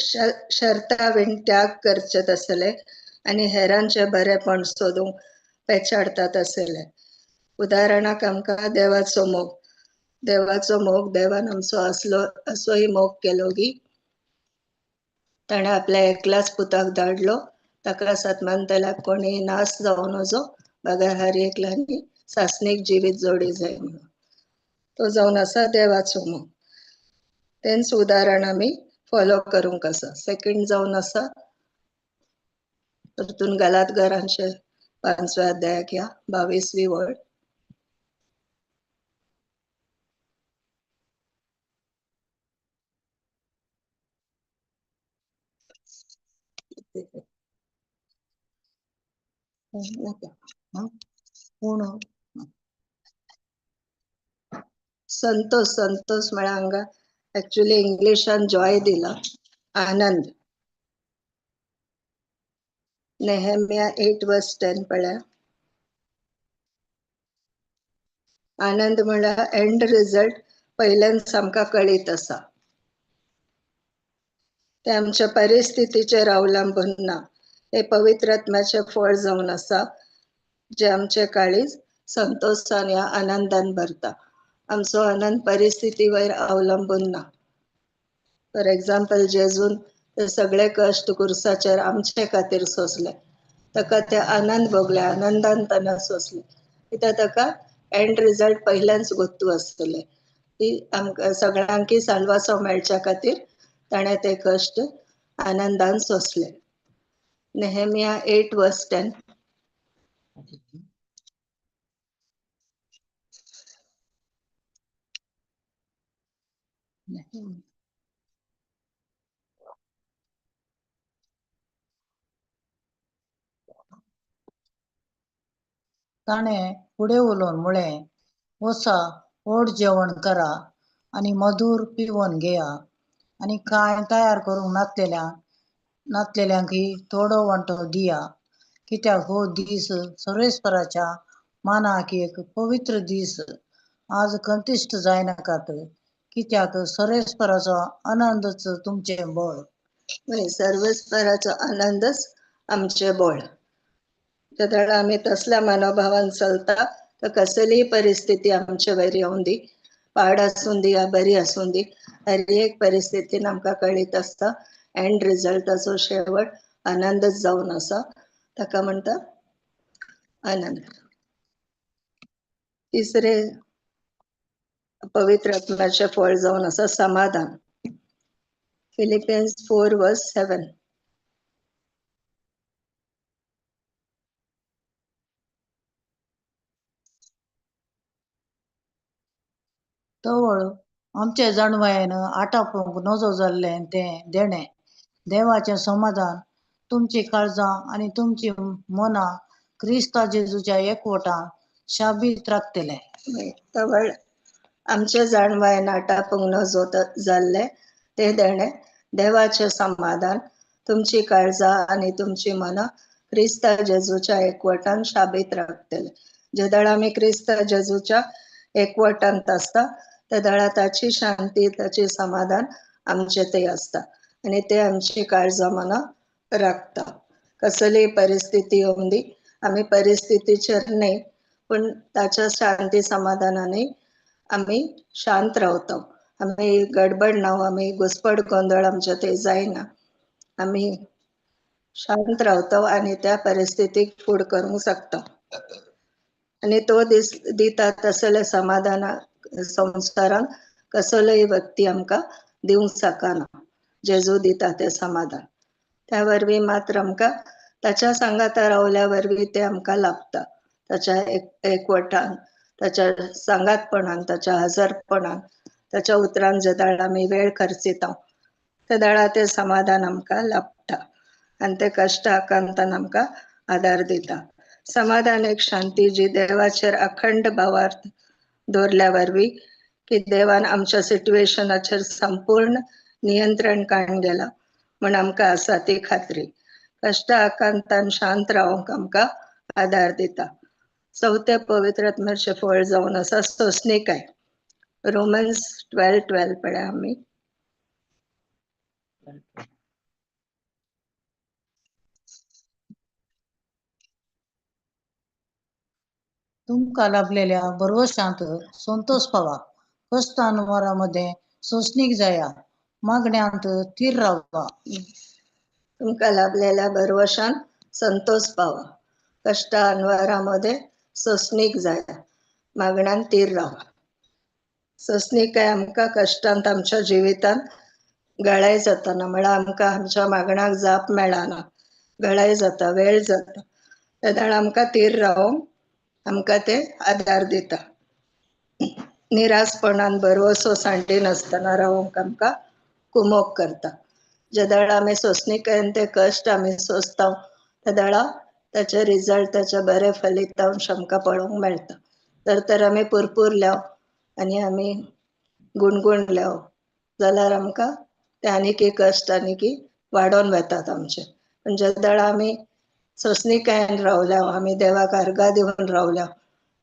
शर्ता बीन त्याग करचे तसले आनी हेरांचे बरेपण सोदूंक पेचाडतात आसले. उदाहरणाक आमकां देवाचो मोग, देवाचो मोग देवान आमचो असलो असोय मोग केलो की ताणें आपल्या एकल्याच पुताक धाडलो, ताका सतमानतल्याक कोणी नाश जावं नजो बगर हर एकल्यांनी सासणीक जिवीत जोडी जाय म्हणून. तो जावन आसा देवाचो मोग. तेंच उदाहरण आमी फॉलो करूंक आसा. सेकंड जावन आसा परतून गालातगरांचे 5व्या अध्यायाक ह्या 22वी वळ. पूण संतोष, संतोष म्हळ्यार हांगा एक्चुअली इंग्लिशान जॉय दिला, आनंद. नेहेमिया 8 verse 10 पळया. आनंद म्हळ्यार एंड रिजल्ट पयल्यान आमकां कळीत आसा. ते आमच्या परिस्थितीचेर अवलंबून ना. हे पवित्र आत्म्याचें फळ जावन आसा जे आमचे काळीज संतोषान ह्या आनंदान भरता. आमचो आनंद परिस्थिती वयर अवलंबून ना. फॉर एग्जाम्पल जेजून ते सगळे कश्ट कुर्साचेर आमचे खातीर सोंसले, ताका ते आनंद भोगले, आनंदान ताणें सोंसले, कित्याक ताका एंड रिजल्ट पयल्याच गोत्तू आसतले की आमकां सगळ्यांकी साल्वासांव मेळच्या खातीर ताणें ते कश्ट आनंदान सोंसले. नेहेमिया 8 verse 10. ताणें फुडें उलोवन म्हळें, वचा व्हड जेवण करा आनी मधूर पिवन घेया आनी कांय तयार करूंक नातलेल्यांकय थोडो वांटो दिया, कित्याक हो दीस सर्वेस्पराच्या मानाक एक पवित्र दीस. आज कंतिश्ट जायनाकात, कित्याक सर्वेस्पराचो आनंदच तुमचें बळ. सर्वेस्पराचो आनंदच आमचें बळ. तेन्ना आमी तसल्या मनोभावान चलता तर कसलीय परिस्थिती आमचे वयर येवन दी, पाड आसूं दी या बरी आसूं दी, हर एक परिस्थितीन आमकां कळीत आसता एंड रिजल्ट ताचो शेवट आनंदच जावन आसा, ताका म्हणटा आनंद. तिसरे पवित्र आत्म्याचें फळ जावन आसा समाधान. फिलिपियन्स 4:7. तवळ आमचे जाणवायेन आटापूंक नजो जाल्लें तें देणें देवाचें समाधान तुमची काळजां आनी तुमची मनां क्रिस्ता जेजूच्या एकवटान शाबीत राखतलें. तवळ आमचे जाणवायेन आटापूंक नजो जाल्लें तें देणें देवाचें समाधान तुमची काळजां आनी तुमची मनां क्रिस्ता जेजूच्या एकवटान शाबीत राखतले. जेदळ आमी क्रिस्ता जेजूच्या एकवटांत आसता तेदळा ताची शांती ताची समाधान आमचे ते आसता आनी ते आमची काळजां मनां राखता. कसलीय परिस्थिती येवंदी आमी परिस्थितीचेर न्हय पूण ताच्या शांती समाधानान आमी शांत रावता. आमी गडबड ना, आमी घुसपड गोंदळ आमचे ते जायना, आमी शांत रावता आनी त्या परिस्थितीक फूड करूंक शकता. आनी तो दीस दिता तसले समाधान संवसारान कसलोय व्यक्ती आमकां दिवंक शकना. जेजू दिता तें समाधान त्या वरवीं मात्र आमकां ताच्या सांगाता रावल्या वरवीं तें आमकां लाभता. ताच्या एकवटान, ताच्या सांगातपणान, ताच्या हजरपणान, ताच्या उतरान जेदळ आमी वेळ खर्चिता तेदळा तें समाधान आमकां लाभता आनी ते कश्ट आकांतान आमकां आदार दिता. समाधान एक शांती जी देवाचेर अखंड भावार्थ दवरल्या वरवीं की देवान आमच्या सिट्युएशनाचेर संपूर्ण नियंत्रण काडून गेला म्हण आमकां आसा ती खात्री. कश्ट आकांतान शांत रावंक आमकां आदार दिता. चवथें पवित्र आत्म्याचें फळ जावन आसा सोंसणीकाय. रोमन्स 12:12 पळया आमी. तुमकां लाभलेल्या भरवशांत संतोष पावा, कश्टानवारामध्ये सोंसणीक जाया, मागण्यांत थीर रावा. तुमकां लाभलेल्या भरवशान संतोष पावा, कश्ट अनवारामध्ये सोंसणीक जाया, मागण्यान थीर रावा. सोंसणीकाय आमकां कश्टांत आमच्या जिवितांत गळाय जाताना म्हळ्यार आमकां आमच्या मागण्याक जाप मेळना, गळाय जाता, वेळ जाता, तेदळा आमकां थीर रावोंक आमकां ते आदार दिता. निरासपणान भरवसो सांडिनासतना रावोंक आमकां कुमोक करता. जेदळा आमी सोंसणीकायेन ते कश्ट आमी सोंसता तेदळा ताचे रिजल्ट ताचे बरे फलितांश आमकां पळोवंक मेळटा. तर तर आमी पुरपुरल्या आनी आमी गुणगुणल्या जाल्यार आमकां ते आनीकय कश्ट आनीकय वाडोवन वेतात आमचे. पूण जेदळा आमी सोंसणीकायेन रावल्या, आमी देवाक अर्गां दिवन रावल्या,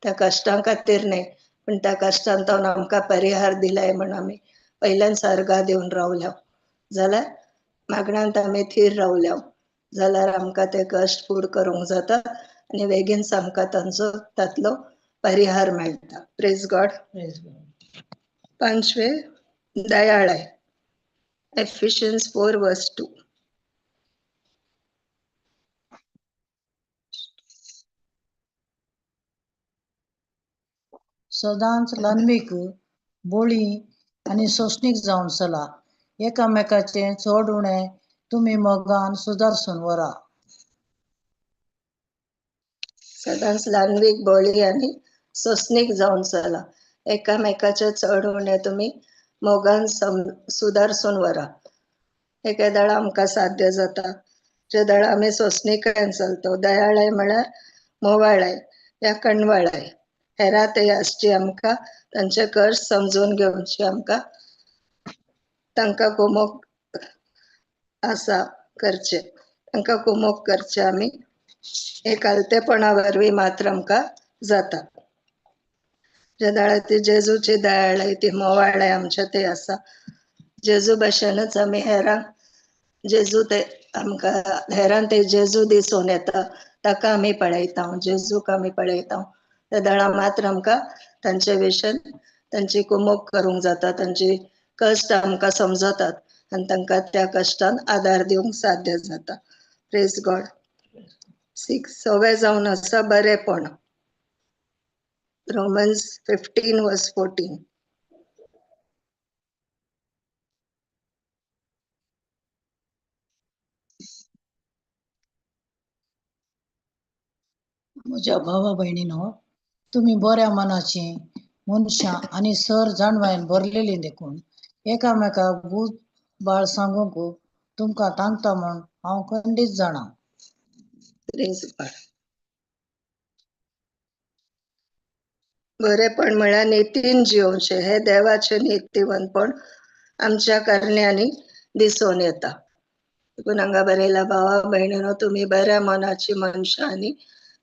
त्या कश्टां खातीर न्हय पूण त्या कश्टांतल्यान आमकां परिहार दिलाय म्हण आमी पयल्यान अर्गां दिवन रावल्या जाल्यार मागण्यांत आमी थीर रावल्या जाल्यार आमकां ते कश्ट फूड करूंक जाता आनी बेगीन आमकां तांचो तांतलो परिहार मेळटा. Praise God. पांचवे दयाळाय. एफिशियन्स 4:2. सदांच ल्हानवीक बोळी आनी सोंसणीक जावन चला, एकामेकाचें चड उणें तुमी मोगान सुदारसून व्हरा. सदांच ल्हानवीक बोळी आनी सोंसणीक जावन चला, एकामेकाचें चड उणें तुमी मोगान सुदारसून व्हरा. एकेदळा आमकां साध्य जाता जे दळा आमी सोंसणीकायेन चलता. दयाळाय म्हळ्यार मोवाळाय या कणवळाय, हेरा ते आसची आमकां तांचे कश्ट समजून घेवची, आमकां तांकां कुमोक आसा करचे, तांकां कुमोक करचे आमी एकालतेपणा वरवीं मात्र आमकां जाता. जे दळा ती जेजूची दयाळाय ती मोवाळाय आमच्या ते आसा. जेजू भाशेनच आमी हेरांक जेजू ते आमकां हेरांक ते जेजू दिसून येता ताका आमी पळयता, जेजूक आमी पळयता. ते दळा मात्र आमकां तांचे विशयन तांची कुमोक करूंक जाता, तांची कश्ट आमकां समजतात आनी तांकां त्या कश्टान आदार दिवंक साध्य जाता. Praise God. 6 सवे जावन आसा बरेपण. Romans 15:14. म्हज्या भावा भयणीनो, तुमी बऱ्या मनाची मनशां आनी सर जाणवायन भरलेली देखून एकामेकाक बूद बाळ सांगूंक तुमकां तांकता म्हूण हांव खंडीत जाणा. बरेपण म्हळ्यार नितीन जियोवचें. हे देवाचें नितीवंतपण आमच्या करण्यांनी दिसून येता. देखून हांगा बरयला, भावा भयणीनो, तुमी बऱ्या मनाची मनशां आनी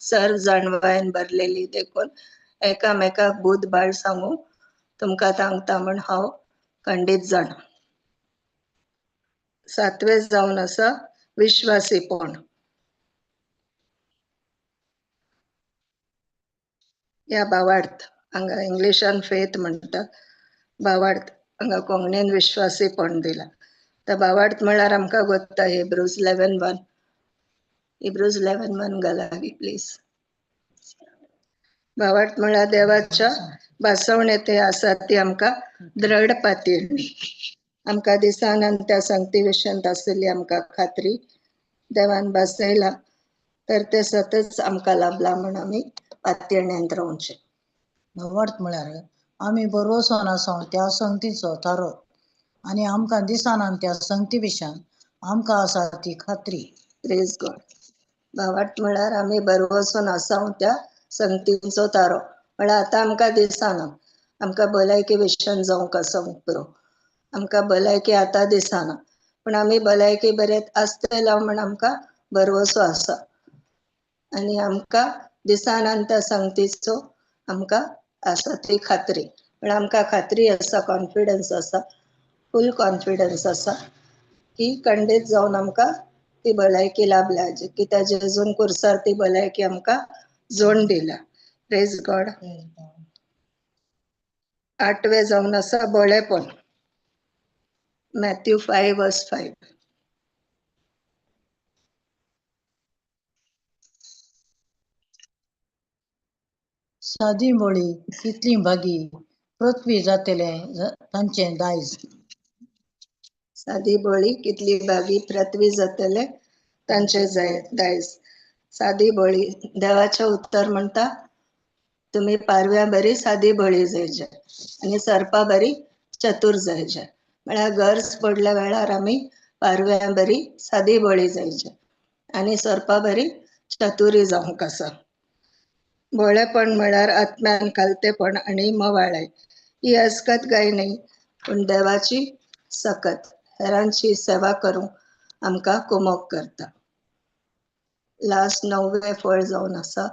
सर्व जाणवायन भरलेली देखून एकामेकाक बूद बाळ सांगूंक तुमकां तांकता म्हूण हांव खंडीत जाणा. 7वें जावन आसा विश्वासीपण. ह्या भावार्थ, हांगा इंग्लिशान फेथ म्हणटा, भावार्थ हांगा कोंकणीन विश्वासीपण दिला. तर भावार्थ म्हळ्यार आमकां गोत्ता हिब्रूज 11:1. हिब्रूज 11:1 घालागी प्लीज. भावार्थ म्हळ्यार देवाच्या भासवणे ते आसा ती आमकां द्रढ पातयेणी. आमकां दिसान आनी त्या संगती विशयांत आशिल्ली आमकां खात्री देवान भासयला तर ते सतच आमकां लाभला म्हूण आमी पातयेण्यांत रावचें. भावार्थ म्हळ्यार आमी बरोवचो आसा त्या संगतीचो थारो आनी आमकां दिसान आनी त्या संगती विशयान आमकां आसा ती खात्री. Praise God. भावार्थ म्हळ्यार आमी बरवसून आसा त्या संगतीचो तारो म्हळ्यार आतां आमकां दिसना, आमकां भलायकी विशयान जावंक आसा पुरो, आमकां भलायकी आतां दिसना, पूण आमी भलायकी बरें आसतले म्हूण आमकां भरवसो आसा आनी आमकां दिसना त्या संगतीचो आमकां आसा ती खात्री. पण आमकां खात्री आसा, कॉन्फिडन्स आसा, फूल कॉन्फिडन्स आसा की खंडीत जावन आमकां ती भलायकी लाभल्या, की त्या जेजून कुर्सार ती भलायकी आमकां जोड दिल्या. Praise God. 8वें जावन आसा बळेपण. मॅथ्यू 5:5. सादी बळी कितली भागी पृथ्वी जातले तांचें दायज. सादी बळी कितली भागी पृथ्वी जातले तांचे दायज. सादी बळी देवाचें उत्तर म्हणटा, तुमी पारव्या बरी सादी बळी जायचे आनी सर्पा बरी चतूर जायचे. म्हळ्यार गरज पडल्या वेळार आमी पारव्या बरी सादी बळी जायचे आनी सर्पा बरी चतुरी जावंक आसा. भोळेपण म्हळ्यार आत्म्यान खालतेपण आनी मवाळाय. ही अस्कत गाय न्हय, पूण देवाची सकत हेरांची सेवा करूंक आमकां कुमोक करता. लास्ट 9वें फळ जावन आसा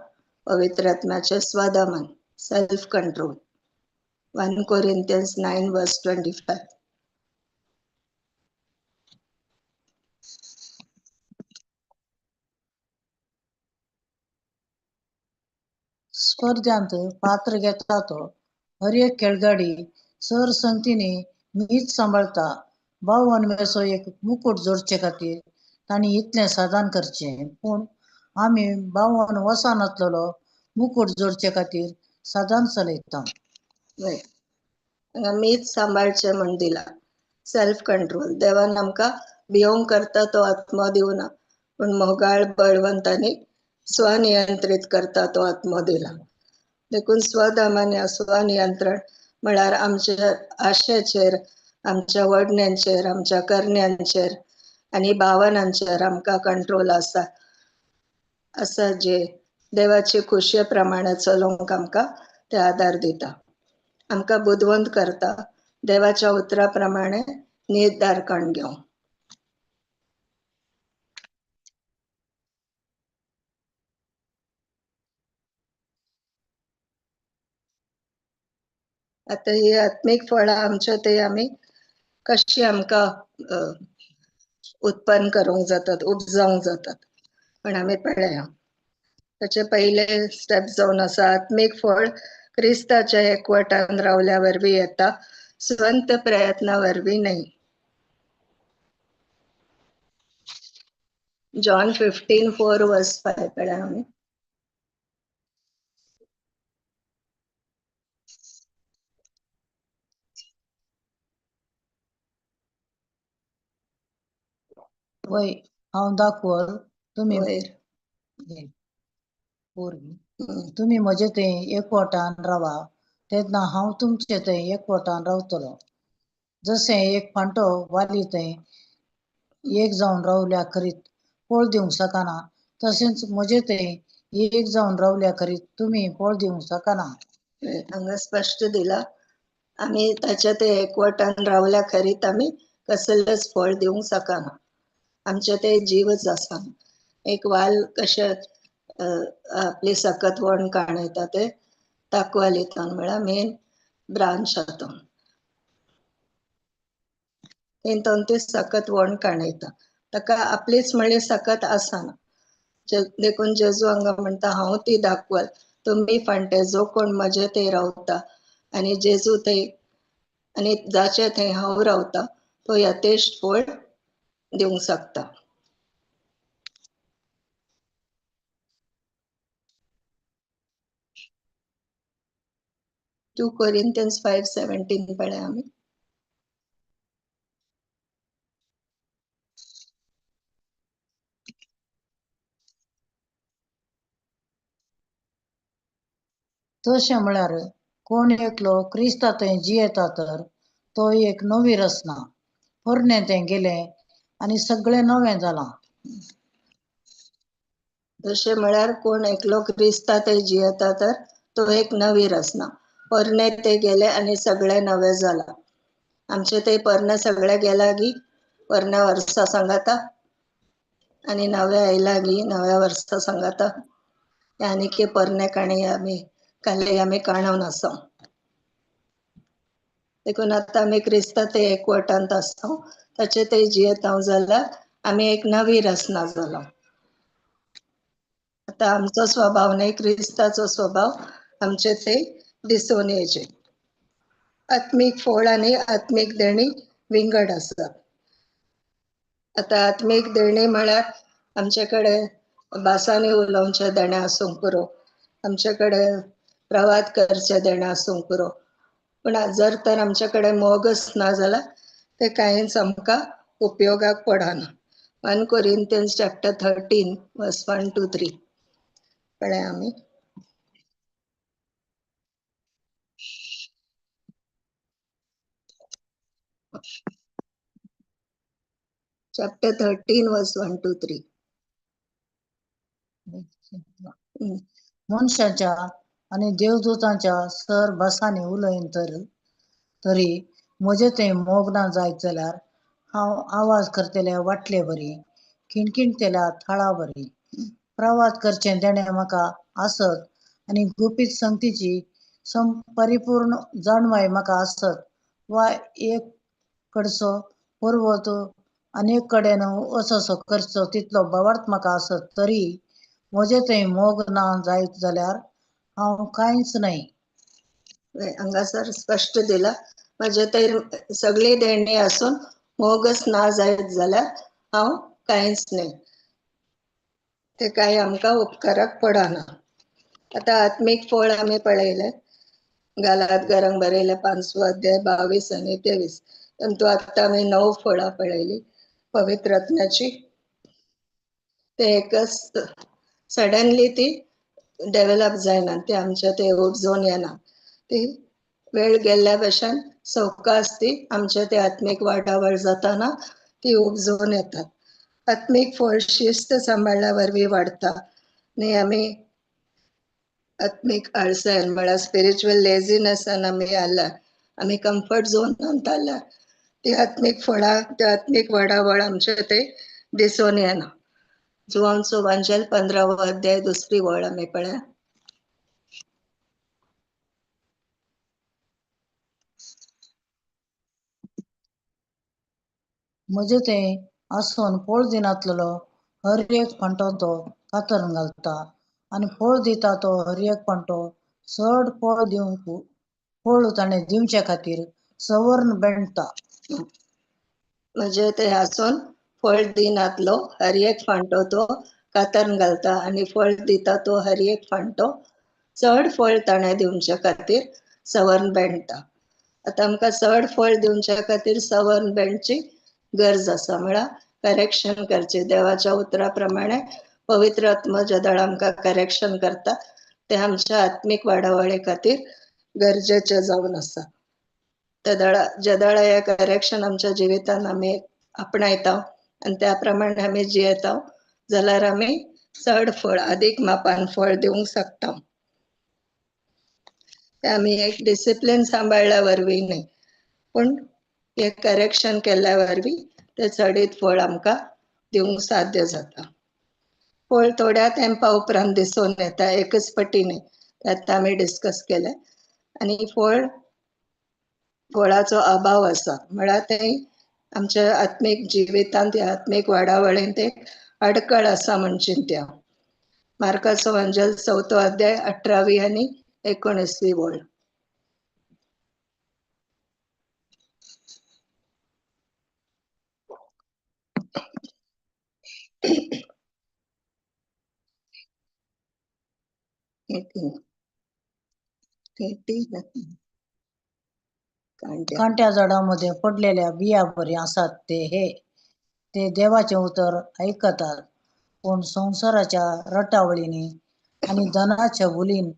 पवित्र आत्म्याचें स्वदमन, सेल्फ कंट्रोल. 1 Corinthians 9:25. स्पर्ध्यांत पात्र घेता तो हर एक खेळगाडी सर संगतीने मीच सांबाळता. 52 वेसो एक मुकूट जोडचे खातीर तांणी इतलें साधन करचें, पूण आमी 52 वर्सां नासलेलो मुकूट जोडचे खातीर साधन चलयता. हांगा मीच सांबाळचें म्हूण दिला. Self control. देवान आमकां भियोंक करता तो आत्मो दिवना, पूण मोगाळ बळवंत आनी स्वनियंत्रीत करता तो आत्मो दिला. देखून स्वदमन स्वनियंत्रण म्हळ्यार आमच्या आशेचेर, आमच्या वडण्यांचेर, आमच्या करण्यांचेर आनी भावनांचेर आमकां कंट्रोल आसा, आसा जे देवाचे खुशये प्रमाणे चलोवंक आमकां ते आदार दिता, आमकां बुदवंत करता, देवाच्या उतरा प्रमाणे निर्धार करून घेवंक. आतां ही आत्मीक फळां आमच्या ते आमी कशी आमकां उत्पन्न करूंक जातात, उपजावंक जातात पण आमी पळया. ताचे पयले स्टेप जावन आसा आत्मीक फळ क्रिस्ताच्या एकवटान रावल्या वरवीं येता. स्वंत प्रयत्ना वरवीं न्हय. जॉन 15:4-5 पळया आमी. वय हांव दाखवल तुमी वयर. तुमी म्हजे थंय एकवटान रावा तेन्ना हांव तुमचे थंय एकवटान रावतलो. जशें एक फांटो वाली थंय एक जावन रावल्या खरीत फळ दिवंक शकना, तशेंच म्हजे थंय एक जावन रावल्या खरीत तुमी फळ दिवंक शकना. हांगा स्पश्ट दिला, आमी ताच्या ते एकवटान रावल्या खरीत आमी कसलेच फळ दिवंक शकना. आमचे ते जीवच आसा. एक वाल कशें आपली सकत वण काणयता ते ताकवालींतल्यान, म्हळ्यार मेन ब्रांच हातून तेतून ती सकत वण काणयता. ताका आपलीच म्हणली सकत आसना. देखून जेजू हांगा म्हणटा, हांव ती दाखवल, तुमी फांटे, जो कोण म्हजे थंय रावता आनी जेजू थंय आनी जाचे थंय हांव रावता तो यथेश्ट फळ दिवंक शकता. 2 Corinthians 5:17 पळया आमी. तशें म्हळ्यार कोण एकलो क्रिस्ता थंय जियेता तर तो एक नवी रचना, पोरणें तें गेलें आनी सगळें नवें जालां. तशें म्हळ्यार कोण एकलो क्रिस्ता थंय जियेता तर तो एक नवी रचना, पोरणें ते गेलें आनी सगळें नवें जालां. आमचें ते पोरणें सगळें गेलां गी पोरण्या वर्सा सांगाता आनी नवें आयलां गी नव्या वर्सा सांगाता. आनी की पोरणे काणी आमी काले आमी काणून आसा. देखून आतां आमी क्रिस्ता ते एकवटांत आसा, ताचे ते जियेता जाल्यार आमी एक नवी रचना जाला. आतां आमचो स्वभाव न्हय, क्रिस्ताचो स्वभाव आमचे ते दिसून येचे. आत्मीक फळ आनी आत्मीक देणी विंगड आसा. आतां आत्मीक देणी म्हळ्यार आमचे कडेन भासांनी उलोवचें देणें आसूंक पुरो, आमचे कडेन प्रवाद करचें देणें आसूंक पुरो, पूण जर तर आमचे कडेन मोगच ना जाल्यार ते कांयच आमकां उपयोगाक पडना. 1 Corinthians chapter 13 verse 1-3 पळया आमी. Chapter 13 verse 1-3. मनशाच्या आनी देवदूतांच्या सर भासांनी उलयन तर तरी म्हजें थंय मोग ना जायत जाल्यार हांव आवाज करतल्या वाटले बरी, खिणखिणतेल्या थाळा बरी. प्रवाद करचें देणें म्हाका आसत आनी गुपीत संगतीची परिपूर्ण जाणवाय म्हाका आसत, वा एक कडचो पर्वत आनी एक कडेन वचसो करचो तितलो भावार्थ म्हाका आसत तरी म्हजें थंय मोग ना जायत जाल्यार हांव कांयच न्हय. हांगासर स्पश्ट दिला, म्हजे थंय सगळी देणी आसून मोगच ना जायत जाल्यार हांव कांयच न्हय. ते कांय आमकां उपकाराक पडना. आतां आत्मीक फळ आमी पळयलें, गालात घरांक बरयलें 5वो अध्याय 22 आनी 23. तातूंत आतां आमी 9 फळां पळयली पवित्र आत्म्याची. ते एकच सडनली ती डेव्हलप जायना, ती आमच्या ते उपजोन येना. ती वेळ गेल्ल्या भशेन सवकास ती आमच्या ते आत्मीक वाडावळ जाताना ती उपजोन येतात. आत्मीक फळ शिस्त सांबाळ्ळ्या वरवीं वाडटा आनी आमी आत्मीक आळसायन म्हळ्यार स्पिरिच्युअल लेझीनेसान आमी आयल्या, आमी कम्फर्ट झोनांत आयल्या, ती आत्मीक फळां, ती आत्मीक वाडावळ आमचे ते दिसून येना. जुवांचो वांजेल 15वो अध्याय 2 वळ आमी पळया. म्हजें तें आसून फळ दिनातलेलो हर एक फांटो तो कातरून घालता आनी फळ दिता तो हर एक फांटो चड फळ दिवंक फळ ताणें दिवचे खातीर सवर्ण बेणता. म्हणजे ते आसून फळ दिनातलो हर एक फांटो तो कातरून घालता आनी फळ दिता तो हर एक फांटो चड फळ ताणें दिवचे खातीर सवर्ण बेणटा. आतां आमकां चड फळ दिवच्या खातीर सवर्ण बेणची गरज आसा, म्हळ्यार करेक्शन करचें. देवाच्या उतरा प्रमाणे पवित्र आत्मा जेदळ आमकां करेक्शन करता तें आमच्या आत्मीक वाडावळे खातीर गरजेचें जावन आसा. तेदळा जेदळा हें करेक्शन आमच्या जिवितान आमी आपणायता आनी त्या प्रमाणे आमी जियेता जाल्यार आमी चड फळ अदीक मापान फळ दिवंक शकता. ते आमी एक डिसिप्लीन सांबाळ्ळ्या वरवीं न्हय, पूण हे करेक्शन केल्ल्या वरवीं ते चडीत फळ आमकां दिवंक साध्य जाता. फळ थोड्या तेंपा उपरांत दिसून येता, एकच पटी न्हय, ते आतां आमी डिस्कस केलें. आनी फळ फळाचो अभाव आसा म्हळ्यार तें आमच्या आत्मीक जिवितांत आत्मीक वाडावळींत एक अडकळ आसा म्हण चिंत्या. मार्काचो वंजल 4 अध्याय 18वी आनी 19वी वळ. कांट्या झाडामध्ये पडलेल्या बिया बरी आसात ते हे ते देवाचे उतर ऐकतात, पूण संवसाराच्या रटावळींनी आनी धनाच्या भुलीन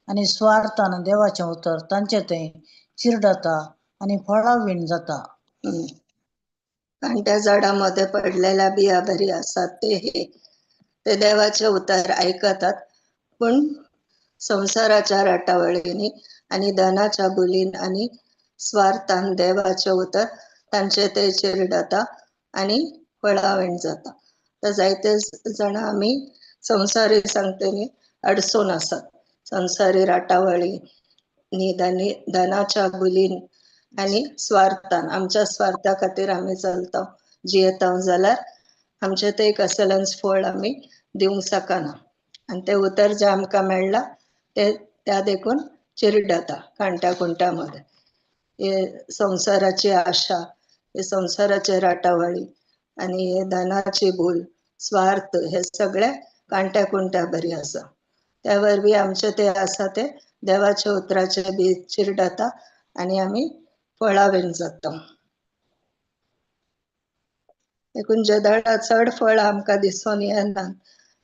आनी स्वार्थान देवाचें उतर तांचे थंय चिरडता आनी फळावीण जाता. कांट्या झाडामध्ये पडलेल्या बिया बरी आसात ते हे ते देवाचे उतर ऐकतात, पूण संवसाराच्या रटावळींनी आनी धनाच्या भुलीन आनी स्वार्थान देवाचे उतर तांचे ते चिरडता आनी फळावीण जाता. तर जायते जाणां आमी संवसारी सांगतनी अडसून आसात, संवसारी राटावळी धनाच्या भुलीन आनी स्वार्थान. आमच्या स्वार्था खातीर आमी चलता जियेता जाल्यार आमचें तें एक असलन्स फळ आमी दिवंक शकना आनी तें उतर जें आमकां मेळ्ळां तें त्या देखून चिरडता कांट्या कुंट्या मदें. हे संवसाराची आशा, हे संवसाराचे राटावळी आनी हे धनाची भूल, स्वार्थ हे सगळे कांट्या कुंट्या बरी आसा. त्या वरवीं आमचें तें आसा तें देवाच्या उतराचें बी चिरडता आनी आमी फळावीण जाता. देखून जेदळा चड फळां आमकां दिसून येना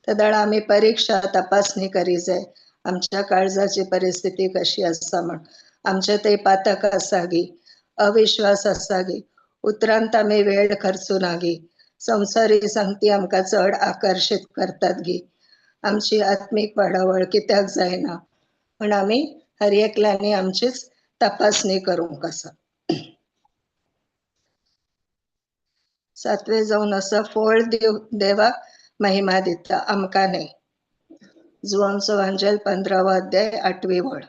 तेदळा आमी परिक्षा तपासणी करी जाय, आमच्या काळजाची परिस्थिती कशी आसा म्हण, आमचें ते पातक आसा गी, अविश्वास आसा गी, उतरांत आमी वेळ खर्चूना गी, संवसारी सांगती आमकां चड आकर्शीत करतात गी, आमची आत्मीक वाडावळ कित्याक जायना म्हण आमी हर एकल्यांनी आमचीच तपासणी करूंक आसा. 7वें जावन आसा फळ देवाक महिमा दिता आमकां न्हय. जुवांचो वांजेल 15वो अध्याय 8वी वळ.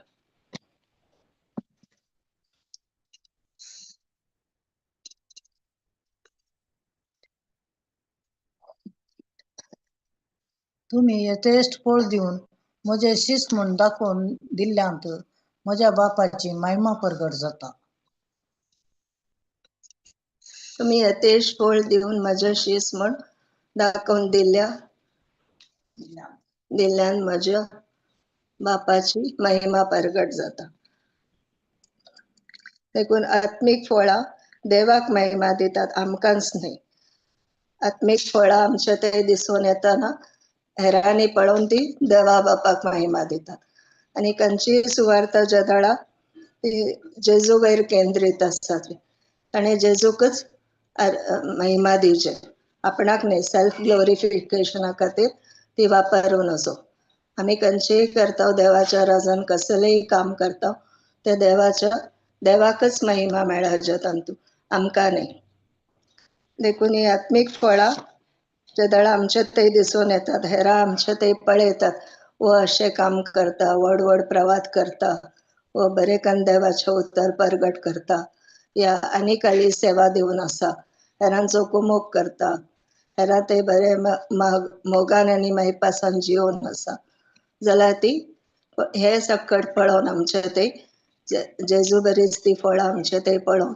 तुमी यथेश्ट फळ दिवन म्हजे शिस्त म्हूण दाखोवन दिल्ल्यांत म्हज्या बापाची महिमा परगट जाता. तुमी यथेश्ट फळ दिवन म्हजे शिस्त म्हूण दाखोवन दिल्ल्यान म्हज्या बापाची महिमा परगट जाता. देखून आत्मीक फळां देवाक महिमा दितात, आमकांच न्हय. आत्मीक फळां आमचे ते दिसून येताना हेरांनी पळोवन ती देवा बापाक महिमा दितात. आनी खंयचीय सुवार्ता जेदळा ती जेजू वयर केंद्रीत आसता, ताणें जेजूकच महिमा दिवचे, आपणाक न्हय. सेल्फ ग्लोरिफिकेशना खातीर ती वापरूं नजो. आमी खंयचीय करता देवाच्या राजान कसलेंय काम करता तें देवाच्या देवाकच महिमा मेळाचे तातूंत, आमकां न्हय. देखून ही आत्मीक फळां जेदळा आमचे थंय दिसून येतात, हेरां आमचे थंय पळयतात, वो अशें काम करता, व्हड व्हड प्रवाद करता, वो बरें कन्न देवाचें उतर परगट करता, या आनी कांय सेवा दिवन आसा, हेरांचो कुमोक करता, हेरां ते बरे मोगान आनी मायपासान जिवन आसा, जाल्यार ती हे सकट पळोवन आमचे ते जेजू बरीच ती फळां आमचे थंय पळोवन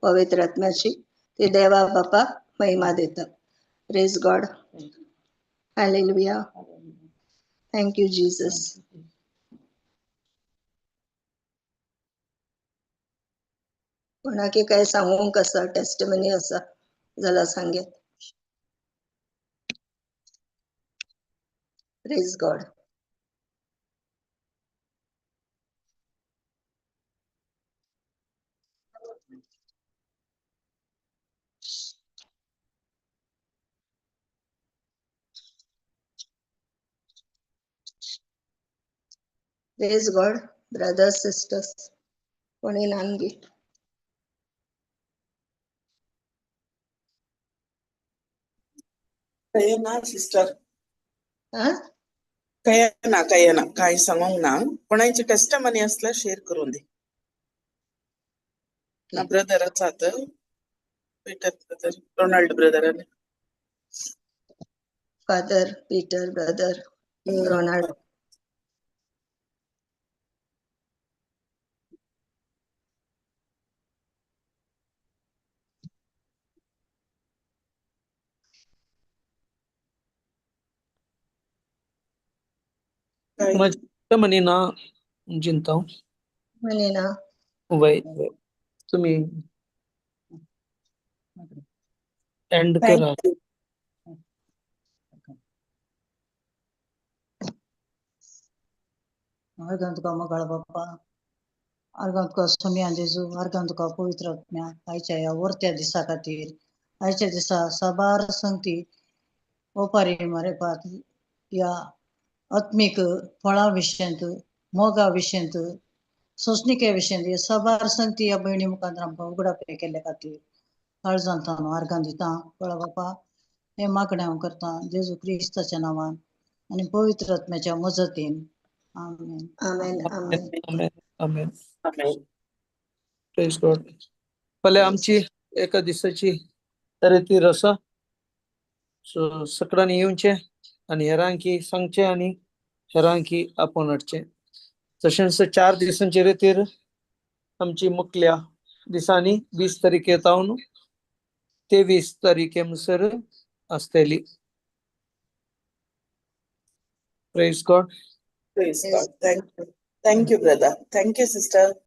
पवित्र आत्म्याची ती देवा बापाक महिमा दिता. Praise God. Hallelujah. Thank you Jesus. कोणाकी काय सांगूंक आसा, टेस्टिमनी आसा जाल्यार सांगेत. Praise God. Praise God brothers sisters. कोणी नानगी? kaya ना सिस्टर. हा. kaya ना, kaya ना, काय सांगूंक ना. कोणाची टेस्टमनी असल्यार शेअर करून दी ना. ब्रदर आसात, पीटर ब्रदर, रोनाल्ड ब्रदर आनी फादर पीटर ब्रदर रोनाल्ड. काय म्हजी म्हणी ना जिंता. म्हणे ना. वय वय, तुम्ही एंड करा. Thank you. अर्गां तुका मोगाळ बाप्पा, अर्गां तुका सोम्या जेजू, अर्गां तुका पवित्र आत्म्या, आयच्या ह्या वर्त्या दिसा खातीर. आयच्या दिसा साबार संगती ओपारी मारेपात ह्या आत्मीक फळां विशयांत, मोगा विशयांत, सोंसणिके विशयांत हे साबार संगती ह्या भयणी मुखार आमकां उगडापे केल्ले खातीर काळजांत हांव आर्गां दिता. फळा बापा, हें मागणें हांव करतां जेजू क्रिस्ताच्या नांवान आनी पवित्र आत्म्याच्या मजतीन. आमेन. आमेन आमेन. आमेन आमेन. आमेन. प्रेज गॉड. फाल्यां आमची एका दिसाची रितीर आसा. सो सगळ्यांनी येवचें आनी हेरांकी सांगचें आनी हेरांकी आपोवन हाडचें. तशेंच 4 दिसांची रितीर आमची मुखल्या दिसांनी 20 तारखे जावन 23 तारखे म्हणसर आसतली. Praise God. Praise God. Thank you. Thank you, brother. Thank you, sister.